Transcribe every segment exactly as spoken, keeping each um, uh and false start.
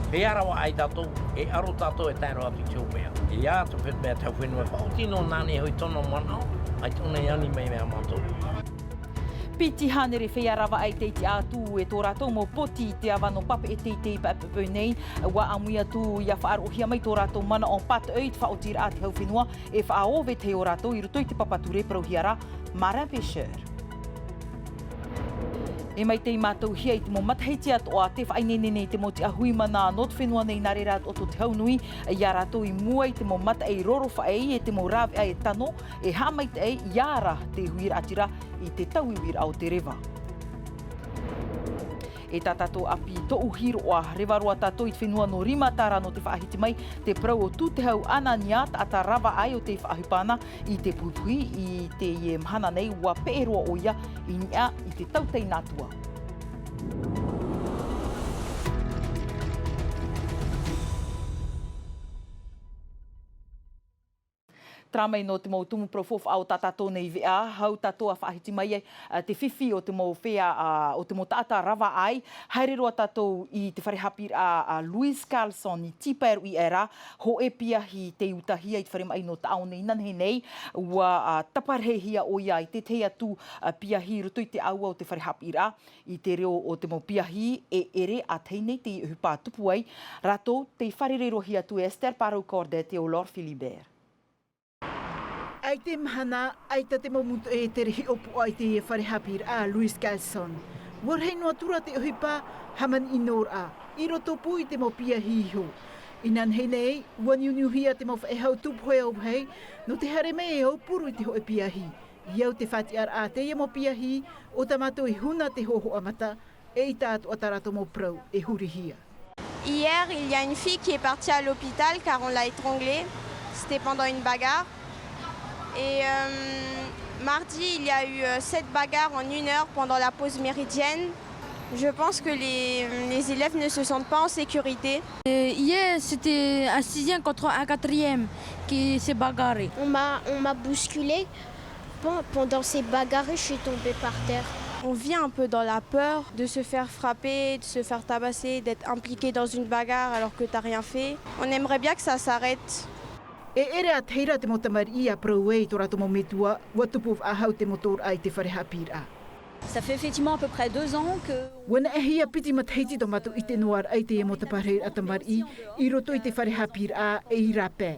E ara vaʻai tātou, e aro tātou e tae roa atu i te hopeʻa. E ia atu pea te hau fenua e faʻaoti noa nāna hoʻi tōna manaʻo, ʻaita ʻōna e ani mai mea mātou. Piti hānere feiā ravaʻai tei tiʻa atu e tō rātou mau poti i te ava nō Papeʻete i te poʻipoʻi nei, ʻua ʻāmui atu ʻia faʻaroʻohia mai tō rātou manaʻo pātoʻi i te faʻaotiraʻa a te hau fenua, e faʻaō vetahi o rātou i roto i te papa ture parauhia ra Marin Pêcheur. E mai tei mātauhia i te mau matahiti atoʻa te faʻaineine nei te mau tiʻa hui mana nō te fenua nei, nā reira atoʻa tō te hau nui ia rātou i mua i te mau mataʻi rorofaʻi e te mau rāveʻa e tano, e haʻamaitaʻi ia ara te huiraʻatira i te tauiuiraʻa o te reva. E tā tātou ʻāpī tōʻu hiroʻa, reva roa tātou i te fenua nō Rimatara nō te faʻahiti mai te parau o Tūtehau Anania, taʻata ravaʻai o tē faʻaʻohipa na i te puhipuhi. I teie mahana nei, ʻua peʻe roa ʻoia i niʻa i te tautai nā tua. Terā mai nō te mau tumu parau faufaʻa o tā tātou nei veʻa, hau tātou ʻa faʻahiti mai ai, ā, te fifi o te mau feiā, ā, o te mau taʻata ravaʻai. Haere roa tātou i te fare haʻapiʻiraʻa a Louis Carlson i Tipaeru i ʻae ra, hōʻē piahi tei utahia i te fare maʻi nō Taʻaone inanahi nei, ʻua, ā, taparehehia ʻoia i te tahi atu, ā, piahi i roto i te ʻāua o te fare haʻapiʻiraʻa. I te reo o te mau piahi, e ʻere ʻa tahi nei tei ʻohipa tupu ai, rātou tei fāreireirohia atu e Esther Parou Cordet e ʻo Laure Philibert. ʻAita e mahana, ʻaita te mau mūtoʻi e tere hiʻopoʻa i teie fare haʻapiʻiraʻa a Louis Carlson. ʻUa rahi noa atu ra te ʻohipa hāmani-ʻino-raʻa, i roto pū i te mau piahi iho. Inanahi nei, ʻua niuniuhia te mau faʻehau tūpohe auahi, nō te haere mai e aupuru i te hōʻē piahi. I au te faʻatiʻaraʻa a teie mau piahi, ʻo tā mātou i huna te hōhoʻa mata, eʻita atoʻa tā rātou mau parau e hurihia. Hier, il y a une fille qui est partie à l'hôpital car on l'a étranglée. C'était pendant une bagarre. Et, euh, mardi, il y a eu, euh, sept bagarres en une heure pendant la pause méridienne. Je pense que les, les élèves ne se sentent pas en sécurité. Euh, hier, c'était un sixième contre un quatrième qui s'est bagarré. On m'a, on m'a bousculé. Pen-, pendant ces bagarres, je suis tombée par terre. On vit un peu dans la peur de se faire frapper, de se faire tabasser, d'être impliqué dans une bagarre alors que t'as rien fait. On aimerait bien que ça s'arrête. E ʻere ʻa tahi ra te mau tamariʻi ʻia parau ai i tō rātou mau metua, ʻua tupu faʻahou te motoraʻa i te fare haʻapiʻiraʻa. Ça fait effectivement à peu près deux ans que ʻUa nehenehe piti matahiti tō mātou ʻite noa ra i teie mau taparahiraʻa tamariʻi i roto i te fare haʻapiʻiraʻa e i rāpae.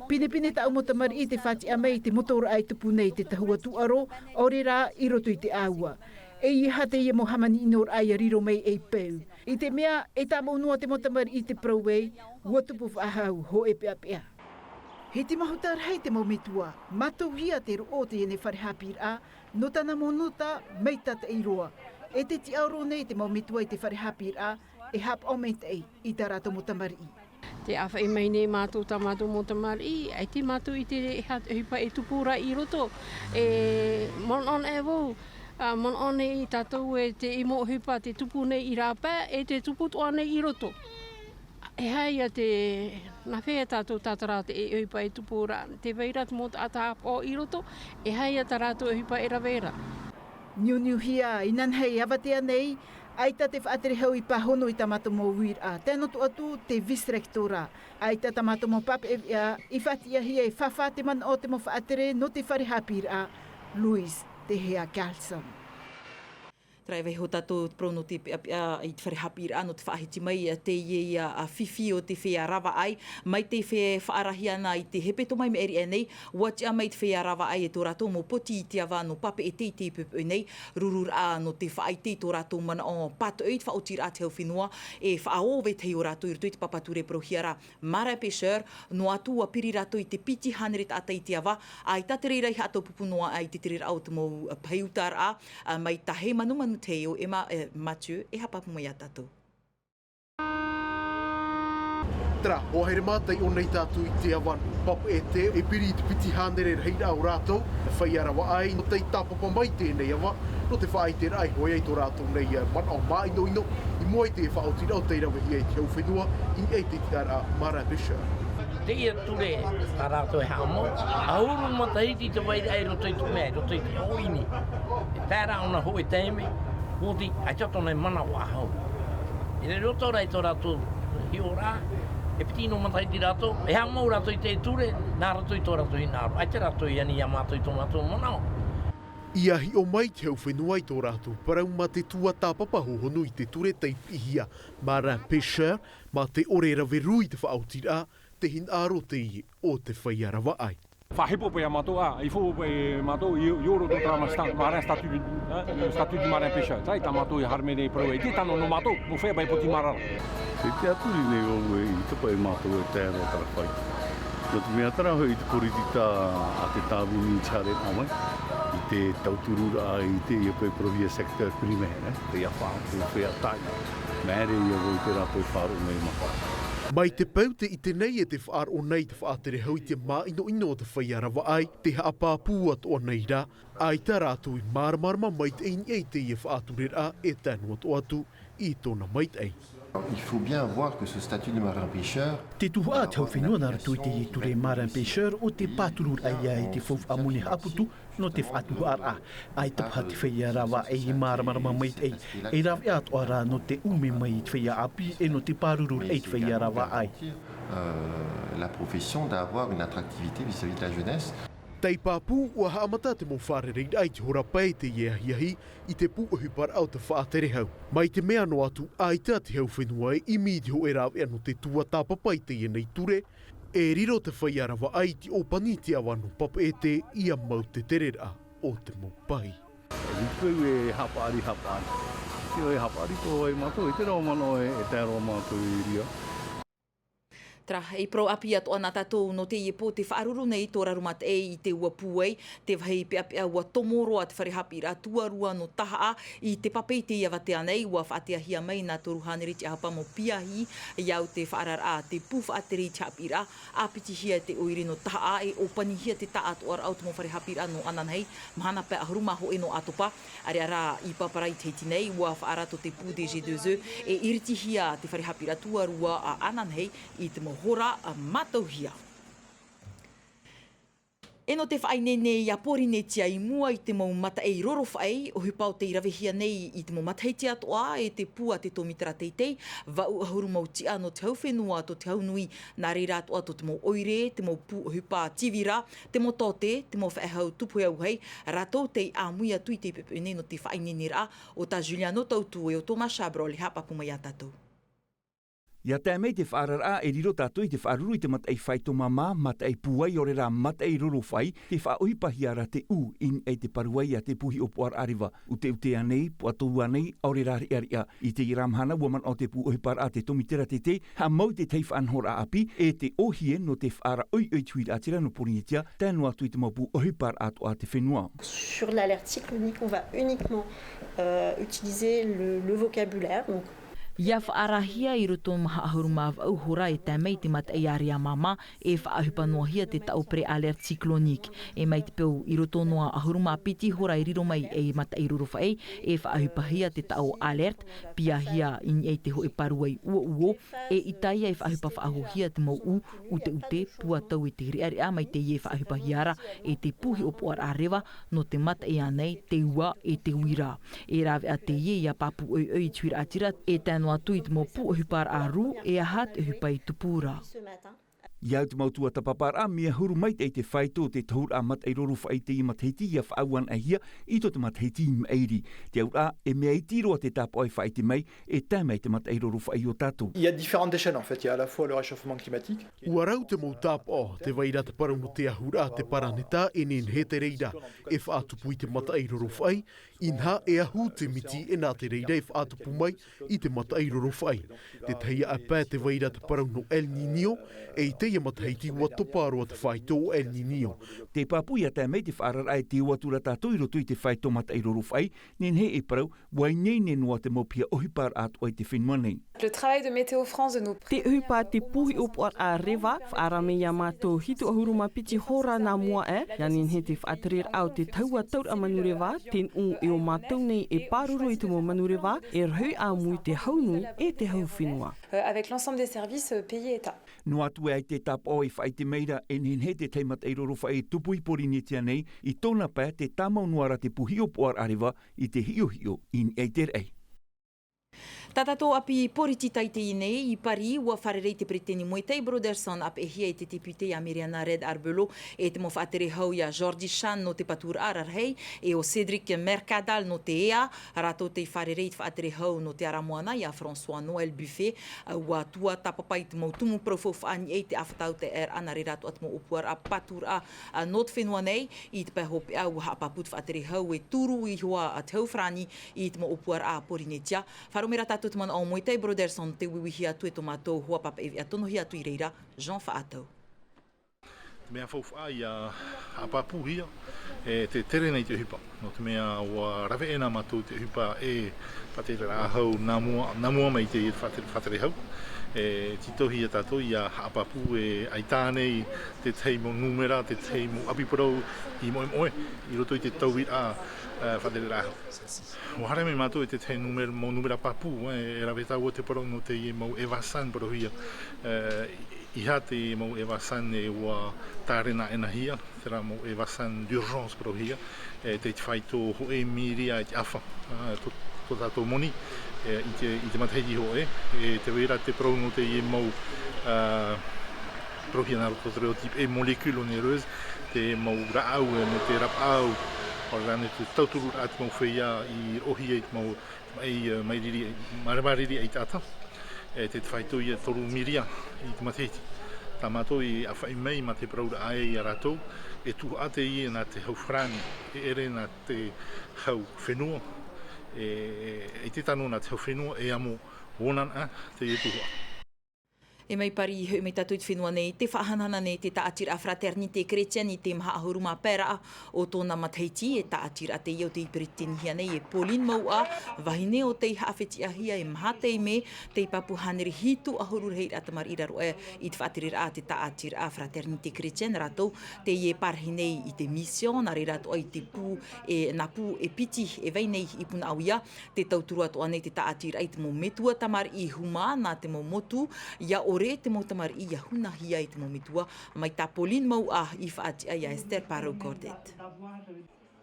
Pinepine tāʻu mau tamariʻi te faʻatiʻa mai i te motoraʻa e tupu nei i te tahua tūʻaro, ʻaore rā i roto i te ʻāua. E ʻeiaha teie mau hāmani-ʻino-raʻa ʻia riro mai ei peu. I te mea, e tāmau noa te mau tamariʻi i te parau ai, ʻua tupu faʻahou hōʻē peʻapeʻa. Hiti mahuta rahi te mau metua, mātauhia te roʻo o teie nei fare haʻapiʻiraʻa, nō tāna mau nota, mai tātaʻi roa. E te tiʻaoro nei te mau metua i te fare haʻapiʻiraʻa, e haʻapaʻo maitaʻi i tā rātou mau tamariʻi. Tē ʻāfaʻi mai nei mātou tā mātou mau tamariʻi, ʻaita mātou i ʻite e aha te ʻohipa e tupu ra i roto. E manaʻo nei vau, ā, manaʻo nei tātou e te mau ʻohipa tē tupu nei i rāpae, e tē tupu atoʻa nei i roto. E aha ia te, nā hea tātou tātara te ʻohipa e tupu ra, tē vai ra te mau taʻata haʻapaʻo i roto, e aha ia tā rātou ʻohipa e rave ra. Niuniuhia, inanahi e avatea nei, ʻaita te faʻatere hau i pāhono i tā mātou mau uiraʻa, tae noa atu te vice-rectorat, ʻaita tā mātou mau pāpaʻi veʻa, i faʻatiʻahia e fāfā te manaʻo o te mau faʻatere nō te fare haʻapiʻiraʻa, Louis Tehea Carlson. Terā e vaiiho tātou te parau nō te peʻapeʻa i te fare haʻapiʻiraʻa nō te faʻahiti mai, ā, teie ia, ā, fifi o te feiā ravaʻai, mai tē faʻarahi ana i te hepetoma i maʻiri aʻe nei, ʻua tiʻa mai te feiā ravaʻai e tō rātou mau poti i te ava nō Papeʻete i te poʻipoʻi nei, rururaʻa nō te faʻaʻite i tō rātou manaʻo pātoʻi i te faʻaotiraʻa a te hau fenua, e faʻaō vetahi o rātou i roto i te papa ture parauhia ra Marin Pêcheur, noa atu ʻua piri rātou i te piti hānere taʻata i te ava, ʻaita te reira i haʻataupupu noa aʻe i te tereraʻa o te mau pahi utaraʻa, ā, mai tā Heimanumanu Teo, Emma, e, Mathieu, e haʻapāpū mai ia tātou. Terā, ʻua haere mātaʻi ʻōna ia tātou i te ava nō Papeʻete, e piri i te piti hānere rahiraʻa o rātou, feiā ravaʻai, nō te tāpapa mai teie nei ava, nō te faʻaʻiteraʻa e hoʻi ai tō rātou nei manaʻo māʻinoʻino, i mua i te faʻaotiraʻa o tei ravehia e te hau fenua, i niʻa i te tiʻaraʻa a Marin Pêcheur. Teie ture, tā rātou e haʻamau, ʻahuru matahiti te vairaʻa i roto i te mea, i roto i te ʻōʻini. E tae ra ʻōna hōʻē taime, poti, ʻaita tōna e manaʻo faʻahou. E roto rā i tō rātou Hiʻo rā, e piti noa matahiti rātou, e haʻamau rātou i te ture, nā rātou i tō rātou hinaʻaro. ʻAita rātou i ani iā mātou i tō mātou manaʻo. ʻIa hiʻo mai te hau fenua i tō rātou parau mā te tuatāpapa hōhonu i te ture tei piʻihia, marin pêcheur, mā te ʻore rave rū i te faʻaotiraʻa, te hinaʻaro teie o te feiā ravaʻai. Faʻahepo paʻi iā mātou, ā, il faut paʻi mātou i, i ʻō roto i terā marin sta-, marin statut, ā, statut du marin pêcheur. Tae tā mātou i haere mai nei parau e te tano nō mātou, nō fea paʻi poti marara. E te aturi nei o ue i te paʻi mātou e tae roa tara fai. Nō te mea terā hoʻi i te poritita a te tāvini i te haere mai, i te tautururaʻa i teie paʻi premier secteur primaire, ē, te ia faʻaku fea tae. Māere ia vau i te rātou faʻaroʻo nei mā. Mai te peu te ʻite nei e te faʻaroʻo nei te faʻatere hau i te māʻinoʻino o te feiā ravaʻai, te haʻapāpū atoʻa nei rā, ʻaita rātou i māramarama maitaʻi i niʻa i teie faʻatureraʻa e tae noa atoʻa atu i tōna maitaʻi. Il faut bien voir que ce statut de marin pêcheur. Te tuhaʻa te hau fenua nā roto i teie ture marin pêcheur o te pātururaʻa ia i te faufaʻa moni haʻaputu nō te faʻatuhaʻaraʻa. ʻAita paha te feiā ravaʻai e māramarama maitaʻi, e rave atoʻa rā nō te ʻume mai i te feiā ʻāpī e nō te pārururaʻa i te feiā ravaʻai. Euh, la profession d'avoir une attractivité vis-à-vis de la jeunesse. Tei pāpū, ʻua haʻamata te mau fārereiraʻa i te hora pae i teie ahiahi i te pūʻohiparaʻa o te faʻatere hau. Mai te mea noa atu, ʻaita te hau fenua e ʻimi i te hōʻē rāveʻa nō te tuatāpapa i teie nei ture, e riro te feiā ravaʻai i te ʻōpani i te ava nō Papeʻete ʻia mau te tereraʻa o te mau pahi. Te peu e haʻapaʻari, haʻapaʻari. Te ʻoe haʻapaʻari tō ai mātou, i te rā o manaʻo e, e tae roa mātou i reira. Terā, e parau ʻāpī atoʻa nā tātou nō teie pō, tē faʻaruru nei tō Raruma Teʻei i te ua pūai, te vāhi peʻapeʻa ua tomo roa te fare haʻapiʻiraʻa tuarua nō Tahaʻa i te pape i teie avatea nei, ua faʻateahia mai nā Toru Hānere Tiʻahapa mau piahi, ʻia au te faʻaararaʻa te pū faʻatere i te haʻapiʻiraʻa, ʻāpitihia te ʻoire nō Tahaʻa, e ʻōpanihia te taʻatoʻaraʻa o te mau fare haʻapiʻiraʻa nō Ananahi, mahana pae ʻahuru mā hōʻē nō ʻAtopa, ʻāreʻa rā i Papara i te hiti nei, ua faʻarato te pū D G deux E, e iritihia te fare haʻapiʻiraʻa tuarua a Ananahi i te mau hora mātauhia. E nō te faʻaineine a Pōrīnetia i mua i te mau mataʻi rorofaʻi, ʻohipa o tei ravehia nei i te mau matahiti atoʻa, e te pū a te tōmitera teitei, vaʻu ʻahuru mau tiʻa nō te hau fenua, tō te hau nui, nā reira atoʻa tō te mau ʻoire, te mau pū ʻohipa tīvira, te mau tōte, te mau faʻehau tupu e auahi, rātou tei ʻāmui atu i te pepe nei nō te faʻaineineraʻa, o tā Juliano Tautu e o Thomas Chabrol e haʻapāpū mai iā tātou. ʻIa tae mai te faʻaararaʻa e riro tātou i te faʻaruru i te mataʻi faito māmā, mataʻi pūai, ʻaore rā mataʻi rorofaʻi, tē faʻaʻohipahia ra te ʻū i niʻa i te paruai a te pū hiʻopoʻaraʻa reva, ʻuteʻute ānei, puʻatoʻa ānei, ʻaore rā riʻariʻa. I teie mahana ua manaʻo te pū ʻohiparaʻa te tōmitera teitei, haʻamau i te tahi faʻanahoraʻa ʻāpī, e te ʻōhie nō te faʻaara ʻoiʻoi i te huiraʻatira nō Pōrīnetia, tae noa atu i te mau pū ʻohiparaʻa atoʻa a te fenua. Sur l'alerte cyclonique, on va uniquement, euh, utiliser le, le vocabulaire, donc. ʻIa faʻaarahia i roto maha ʻahuru mā vaʻu hora e tae mai te mataʻi ārea māmā, e faʻaʻohipa noa hia te taʻo pré-alerte cyclonique. E mai te peu i roto noa ʻahuru mā piti hora e riro mai ei mataʻi rorofaʻi, e faʻaʻohipahia te taʻo alerte, piahia i niʻa i te hōʻē paruai uoʻuo, e ʻitaia e faʻaʻohipa faʻahouhia te mau ʻū, ʻuteʻute, puʻatoʻa e te riʻariʻa mai teie e faʻaʻohipahia ra, e te pū hiʻopoʻaraʻa reva, nō te mataʻi ānei, te ua, e te uira. E rāveʻa teie ʻia pāpū ʻoiʻoi i te huiraʻatira, e tae noa atu i te mau pū ʻohiparaʻa rū, e aha te ʻohipa i tupu ra. ʻIa au te mau tuatāpaparaʻa, mea huru maitaʻi te faito o te tohuraʻa mataʻi rorofaʻi i teie matahiti ʻia faʻaʻau anaʻe hia i tō te matahiti i maʻiri. Te auraʻa, e mea iti roa te tāpaʻo e faʻaʻite mai, e tae mai te mataʻi rorofaʻi o tātou. Il y a différentes échelles, en fait. Il y a à la fois le réchauffement climatique. ʻUa rau te mau tāpaʻo, tē vai ra te parau nō te ahuraʻa a te paraneta e nehenehe te reira e faʻatupu i te mataʻi rorofaʻi, inaha e ahu te miti e nā te reira e faʻatupu mai i te mataʻi rorofaʻi. Te tahi aʻe pae tē vai ra te parau nō El Niño, e i teie matahiti ʻua topa roa te faito o El Niño. Tē pāpū ʻia tae mai te faʻaararaʻa e tē ō atu ra tātou i roto i te faito mataʻi rorofaʻi, nehenehe e parau, ʻua ineine noa te mau piha ʻohiparaʻa atoʻa i te fenua nei. Le travail de Météo France de nous. Te ʻohipa a te pū hiʻopoʻaraʻa reva, faʻaara mai iā mātou hitu ʻahuru mā piti hora nā mua aʻe, ʻia nehenehe te faʻatereraʻa o te tahua tauraʻa manureva, te nuʻu e ʻo mātou nei e pāruru i te mau manureva, e rohi ʻāmui te hau nui e te hau fenua. Euh, avec l'ensemble des services, euh, pays et États. Noa atu ē ʻaita e tāpaʻo e faʻaʻite mai ra, e nehenehe te tahi mataʻi rorofaʻi e tupu i Pōrīnetia nei, i tōna pae tē tāmau noa ra te pū hiʻopoʻaraʻa reva i te hiʻohiʻo i niʻa i te raʻi. Tā tātou ʻāpī Pōritita i teie nei, i Pari, ʻua fārerei te peretiteni Moetai Brotherson, ʻāpeʻehia e te tēpite ia Miriana Reid-Arbelot, e te mau faʻatere hau ia Jordi Chasne nō te paturaʻa rarahi, e ʻo Cédric Mercadal nō te ea, rātou tei fārerei i te faʻatere hau nō te ara moana ia François-Noël Buffet, ʻua tuatāpapa i te mau tumu parau faufaʻa i niʻa i te ʻāfata o te ʻaeraʻa, nā reira atoʻa te mau ʻōpuaraʻa paturaʻa, ā, nō te fenua nei, i te pae hopeʻa ʻua haʻapāpū te faʻatere hau e turu iho ā te hau farāni i te mau ʻōpuaraʻa a Pōrīnetia. Faʻaroʻo mai rā tātou te manaʻo o Moetai Brotherson, tē uiuihia atu e tō mātou hoa pāpaʻi veʻa tonohia atu i reira, Jean Faʻatau. Te mea faufaʻa ʻia haʻapāpūhia, e te tere nei te ʻohipa. Nō te mea ʻua rave ʻē nā mātou te ʻohipa e faʻatereraʻa hau nā mua, nā mua mai te faʻatere, faʻatere hau. E tītauhia tātou ʻia haʻapāpū e ʻaita nei te tahi mau nūmera, te tahi mau ʻapi parau i moʻemoʻe i roto i te tauiraʻa, e, faʻatereraʻa hau. ʻUa haere mai mātou i te tahi nūmera, mau nūmera pāpū, e, e rave tāua te parau nō teie mau Eva Chan parauhia, e, ʻeiaha te mau Eva Chan e ʻua tārena ʻenehia, terā mau Eva Chan d'urgence parauhia, e, tei te faito hōʻē mīria i te ʻāfa, ā, tō, tō tātou moni, e, i te, i te matahiti hōʻē, e, tē vai ra te parau nō teie mau, ā, parauhia nā roto i te reo tīpeʻe molécules onéreuses, te mau rāʻau, e, nō te rapaʻau, ʻaore rānei te tautururaʻa te mau feiā i roʻohia i te mau, mai, e, mai riri, mai, mai riri ʻaita ata. E, tē faito ïa toru mīria i te matahiti. Tā mātou i ʻāfaʻi mai mā te parauraʻa ē ia rātou, e tuhaʻa teie nā te hau farāni, e ʻere nā te hau fenua, e, e te tano nā te hau fenua, e amo ʻōna na teie tuhaʻa. E mai Pari, i hoʻi mai tātou i te fenua nei, tē faʻahanahana nei te tāʻatiraʻa Fraternité Chrétienne i te maha ʻahuru mā pae raʻa o tōna matahiti, e tāʻatiraʻa teie o tei peretitenihia nei e Pauline Mauʻa, vahine o tei haʻawhitiʻahia e maha taime, tei pāpū hānere hitu ʻahuru rahiraʻa tamariʻi i raro aʻe i te faʻatereraʻa a te tāʻatiraʻa Fraternité Chrétienne, rātou teie e pārahi nei i te mission, nā reira atoʻa i te pū e, nā pū e piti e vai nei i Punaʻauia. Tē tauturu atoʻa nei te tāʻatiraʻa i te mau metua tamariʻi huma nā te mau motu, ʻia ʻore te mau tamariʻi ʻia hunahia e te mau metua, mai tā Pauline Mauʻa i faʻatiʻa ia Esther Parou Cordet.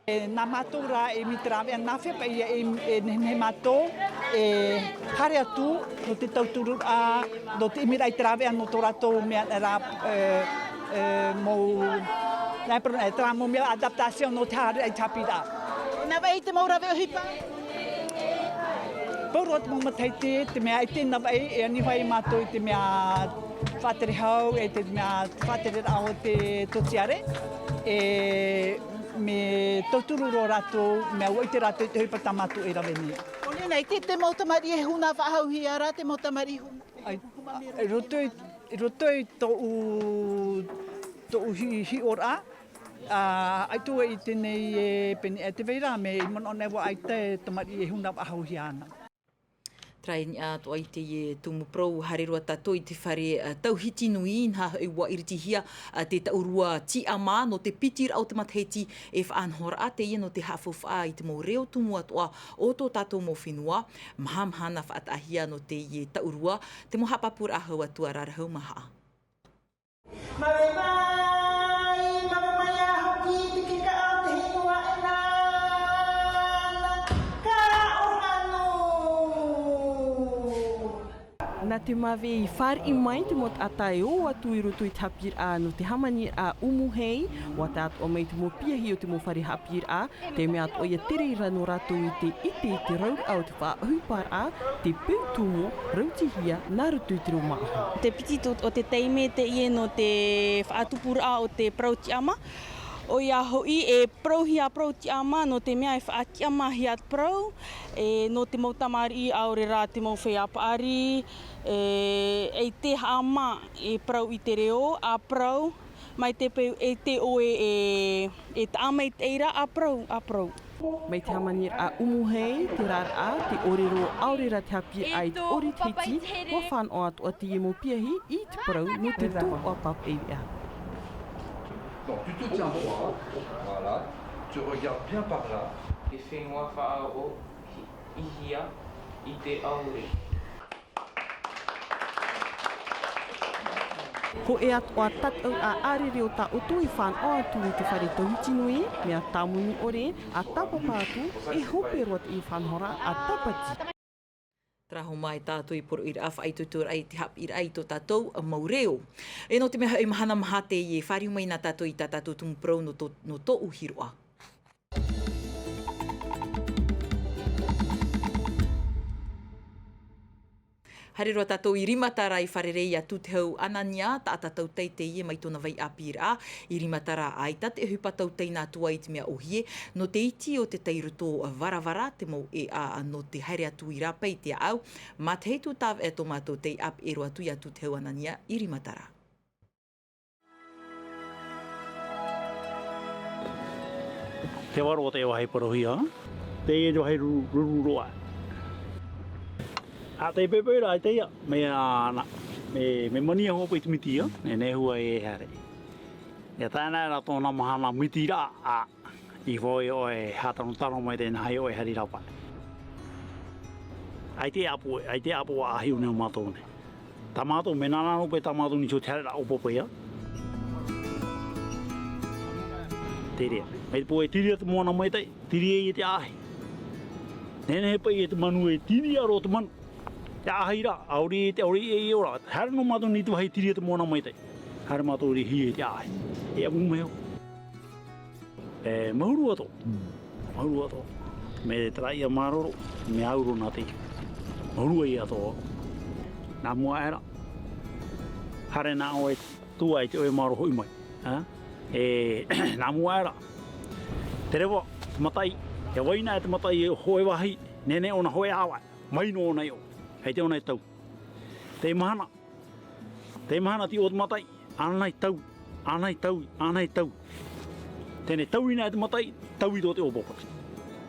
E, nā mātou rā e ʻimi te rāveʻa, nā hea paʻi e, e nehenehe mātou e haere atu nō te tautururaʻa, nō te ʻimiraʻa i te rāveʻa nō tō rātou mea rā, e, e, mau, nā, e, terā mau mea adaptation nō te haere i te haʻapiʻiraʻa. Nā vai te mau rave ʻohipa? Pauroa te mau matahiti, te mea ʻaita nā vai, e ani hoʻi mātou i te mea faʻatere hau, e te mea faʻatereraʻa o te totiare, e mea tauturu roa rātou, mea ʻua ʻite rātou i te ʻohipa tā mātou e rave nei. ʻOia nei, te, te mau tamariʻi e huna faʻahauhia ra, te mau tamariʻi huna. ʻAi, i roto i, i roto i tōʻu, tōʻu hi-, hiʻoraʻa, ā, ʻaita ʻua ʻite nei e pēneiaʻe, tē vai ra, mea manaʻo nei vau ʻaita e tamariʻi e huna faʻahauhia ana. Terā i niʻa atoʻa i teie tumu parau, haere roa tātou i te fare, ā, tauhiti nui, inaha hoʻi ʻua iritihia, ā, te taʻurua tiʻamā nō te piti raʻa o te matahiti e faʻanahoraʻa, teie nō te haʻafaufaʻa i te mau reo tumu atoʻa o tō tātou mau fenua, mahamahana faʻataʻahia nō teie taʻurua, te mau haʻapāpūraʻa hau atu a Rarahau Mahaʻa. Mare mai, mare mai ā hoki te kekaʻa o te hinua e nāna, ka ʻohanu. Nā te mave i fāriʻi mai te mau taʻata e ō atu i roto i te haʻapiʻiraʻa nō te hāmaniraʻa ʻumu hei, ʻua tae atoʻa mai te mau piahi o te mau fare haʻapiʻiraʻa, te mea atoʻa ʻia tere ra nō rātou i te ʻite i te rauraʻa o te faʻaʻohiparaʻa, te peu tumu, rautihia nā roto i te reo māʻohi. Te piti tō, o te taime teie nō te faʻatupuraʻa o te parau tiʻamā. ʻOia hoʻi, e parauhia parau tiʻamā nō te mea e faʻatiʻamāhia te parau, e, nō te mau tamariʻi ʻaore rā te mau feiā paʻari, e, ʻeita haʻamā e parau i te reo, ʻa parau, mai te peu ʻeita ʻoe e, e taʻa mai te reira, ʻa parau, ʻa parau. Mai te hāmaniraʻa ʻumu hei, te rāraʻa, te ʻōrero, ʻaore rā te haʻapiʻiraʻa i te ʻōrero i te hiti, ʻua fānaʻo atoʻa teie mau piahi i te parau nō te tōʻa pāpaʻi veʻa. Non, tu te tiens droit, voilà, tu regardes bien par là. Te fenua faʻaʻohihia i te ʻaore. Hōʻē atoʻa tataʻuraʻa ʻārere o Taʻoto i fānaʻo atu i te fare tauhiti nui, mea tāmoni ʻore, ʻa tāpapa atu, e hope roa teie faʻanahoraʻa ʻa Tāpati. Tarahu mai tātou i poroʻi raʻa faʻaitoito raʻa i te haʻapiʻiraʻa i tō tātou mau reo. E nō te mea hoʻi mahana maha teie e fāriu mai nā tātou i tā tātou tumu parau nō tō, nō tōʻu hiroʻa. Haere roa tātou i Rimatara i fārerei iā Tūtehau Anania, taʻata tautai teie mai tōna vai ʻāpīraʻa. I Rimatara ʻaita te ʻohipa tautai nā tua i te mea ʻōhie, nō te iti o te tairoto varavara, te mau ʻēʻa nō te haere atu i rāpae i te ʻāʻau. Matahiti tāveʻa tō mātou tei ʻāpeʻe roa atu iā Tūtehau Anania i Rimatara. Te varo o te vāhi parauhia, teie te vāhi ru-, ruru roa. A te pepe rā, i teie, me ana, me, me mania hope i te miti ia, e nehua e haere. Ia tae ana rā tōna mahana miti rā, a, i vau e ʻoe hātarotaro mai tēnā hai ʻoe hari rāpae. Ai te apo, ai te apo a ahi o nei o mātou nei. Tā mātou, me nāna nō paʻi tā mātou nī tō te haere rā ʻōpōpō ia. Te rea. Mai te pō e tiri a te moana mai tai, tiri e te ʻāhi. Nehenehe paʻi e te manu e tiri a roa te manu. Te ʻāhi rā, ʻaore e te, ʻaore e, e ora. Haere nō mātou nī te vāhi tiri a te moana mai tai. Haere mātou rī hī e te ʻāhi. E amu mea. E, mahuru atoʻa. Mm. Mahuru atoʻa. Me te raʻi a māroro, me auro nā te. Mahuru ai atoʻa. Nā mua aʻe rā. Haere nā ʻoe tua i te ʻoe māro hoʻi mai. Ha? E, nā mua aʻe rā. Te reva, te mataʻi, e vai nā e te mataʻi e hōʻē vāhi, nehenehe ʻōna hōʻē ʻāvaʻe. Mai nō ʻōna i ʻō. Hei te ʻōna e tau. Te mahana, Te mahana tī o te mataʻi, ānei tau, ānei tau, ānei tau. Teie nei tau i nā e te mataʻi, tau i tō te ʻōpōpō.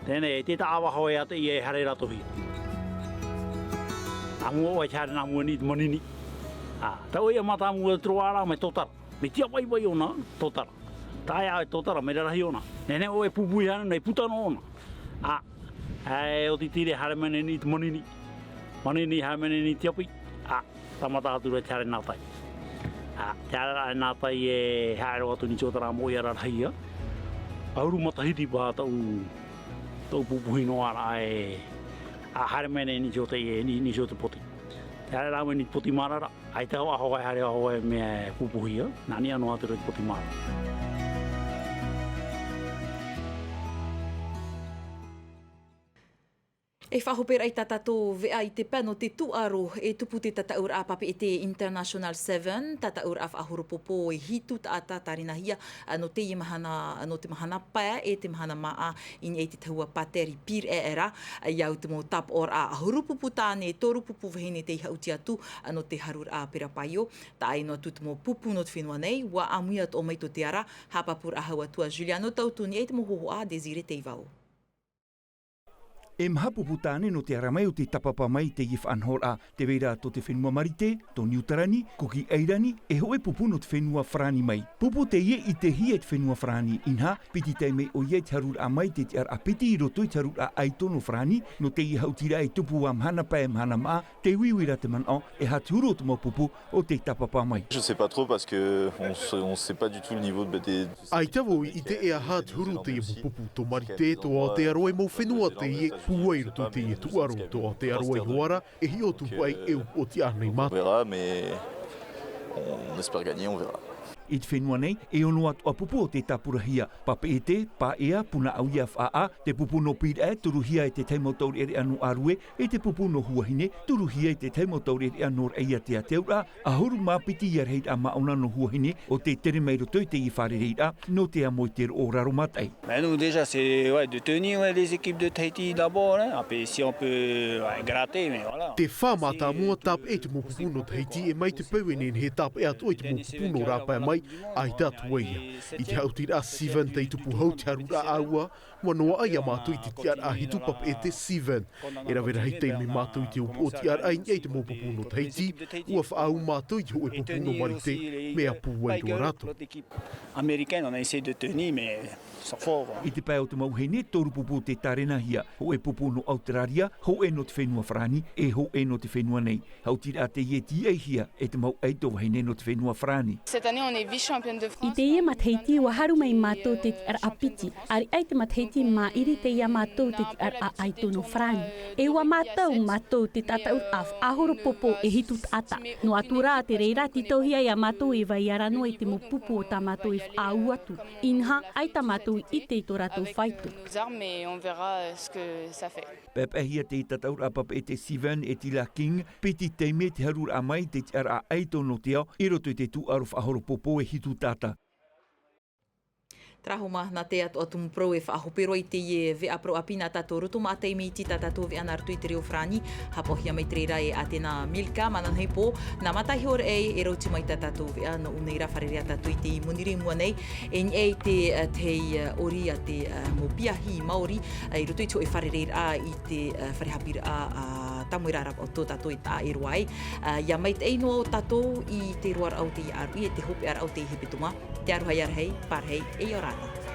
Teie nei, e te taʻa vaho e a te ia e haere rā tohi. Nā mua ʻoe te haere nā mua nī te manini. A, tau ia mātāmua te roa rā mai tōtara. Me tia vaivai ʻōna, tōtara. Tae ā e tōtara, me rarahi ʻōna. Nehenehe ʻoe pupu i hana, nei puta nō ʻōna. A, e, oti tire haere mai nei i te manini. Manini haere mai nei i te api. A, tāmata atu rā te haere nā tai. A, te haere rā nā tai e haere atu nī tō te rā moʻi ara rahi ia. ʻAhuru matahiti paha tau, tau pupuhi noa rā e. A, haere mai nei nī tō te, nī, nī tō te poti. Te haere rā mai nī te poti mārara. ʻAita hoʻi, hoʻi, haere hoʻi, mea pupuhi ia. Nā niʻa noa atu rā te poti mārara. E faʻahope raʻa i tā tātou veʻa i te pae nō te tūʻaro, e tupu te tataʻuraʻa Papeʻete International Seven, tataʻuraʻa faʻahoropopō e hitu taʻata tārenahia, nō teie mahana, nō te mahana pae, e te mahana māʻa, i niʻa i te tahua pāteri pīraʻe ra, i au te mau tāpaʻoraʻa ʻahuru pupu tāne, toru pupu vahine tei haʻuti atu, nō te haruraʻa Perapaio, taʻa ʻē noa atu te mau pupu nō te fenua nei, ʻua ʻāmui atoʻa mai tō te ara, haʻapāpūraʻa hau atu ā Juliano Tautuni e te mau hōhoʻa Désiré Teivao. E maha pupu tāne nō te ara mai o te tāpapa mai i teie faʻanahoraʻa, tē vai ra tō te fenua Marite, tō Niu Tirani, Kuki ʻAirani, e hōʻē pupu nō te fenua Farāni mai. Pupu teie i ʻitehia e te fenua Farāni, inaha, piti taime ʻoia i te haruraʻa mai i te tiʻaraʻa piti i roto i te haruraʻa ʻaito nō Farāni, nō teie haʻutiraʻa e tupu ā mahana pae, mahana māʻa, tē uiui ra te manaʻo, e aha te huru o te mau pupu, o te tāpapa mai. Je sais pas trop parce que on se, on sait pas du tout le niveau de, des, ʻAita vau i ʻite e aha te huru o teie mau pupu, tō Marite, tō Aotearoa, e mau fenua teie, pūai i roto i teie tūʻaro, tō Aotearoa iho ā ra, e hiʻo atu paʻi e upoʻotiʻa nei mātou. On verra, mais on espère gagner, on verra. I te fenua nei, e ono atoʻa pupu o tē tāpurahia, Papeʻete, Paea, Punaʻauia, Faʻaʻā, te pupu nō Pīraʻe, turuhia e te tahi mau taureʻareʻa nō ʻĀrue, e te pupu nō Huahine, turuhia e te tahi mau taureʻareʻa nō Raʻiātea. Te auraʻa ʻahuru mā piti ia rahiraʻa māʻona nō Huahine, ʻo tē tere mai i roto i teie fārereiraʻa, nō te amo i te roʻo raro mataʻi. Mais nous, déjà, c'est, ouais, de tenir, ouais, les équipes de Tahiti d'abord, hein. Après, si on peut, ouais, gratter, mais voilà. Te fā mātāmua tāpeʻa i te mau pupu nō Tahiti, e mai te peu e nehenehe e tāpeʻa atoʻa i te mau pupu nō rāpae mai, ʻaita atu ai ia. I te haʻutiraʻa Seven tei tupu hau te haruraʻa ʻāua, ʻua noaʻa ia mātou i te tiʻaraʻa hitu Papeʻete Seven. E rave rahi taime mātou i te upoʻotiʻaraʻa i niʻa i te mau pupu nō Tahiti, ʻua faʻaau mātou i te hōʻē pupu nō Marite, mea pūai roa rātou. Américaine, on a essayé de tenir, mais sans force, quoi. I te pae o te mau vahine, toru pupu tē tārenahia, hōʻē pupu nō Auteraria, hōʻē nō te fenua Farāni, e hōʻē nō te fenua nei. Haʻutiraʻa teie e tīaʻihia e te mau ʻaito vahine nō te fenua Farāni. Cette année, on est I teie matahiti ua haru mai mātou te tiʻaraʻa piti, ʻāreʻa i te matahiti māʻiri tei ia mātou te tiʻaraʻa ʻaito nō farani. E ua mātau mātou te tataʻuraʻa faʻahoropōpō e hitu taʻata. Noa atu rā te reira tītauhia ia mātou e vai ara noa i te mau pupu o tā mātou e faʻaau atu. Inaha ʻaita mātou i ʻite i tō rātou faito. Papaʻihia te tataʻuraʻa papeʻete Steven e Tila King, piti taime te haruraʻa mai te tiʻaraʻa ʻaito nō te ao i roto i te tūʻaro faʻahoropōpō e hitu taʻata. Tarahoma nā te atoʻa tumu parau e faʻahope roa i teie veʻa parau ʻāpī nā tātou roto mā taime iti tā tātou veʻa nā roto i te reo farani. Hapaʻohia mai te reira e atena milka mananahi pō. Nā mātaʻi hore e rauti mai tā tātou veʻa nō ʻunei rā fārerei a tātou i te monirei mua nei. E niʻa i te tei ʻori a te mau piahi māori i roto i te hoʻe fārereiraʻa i te fare hāpiʻiraʻa tamoera rā o tō tātou e taʻa e roa ai. Ia maitaʻi noa o tātou i te roaraʻa o te iaʻaruʻi e te hopeʻaraʻa o te hepetoma. Te aroha ia rahi, pārahi e ia ora ana.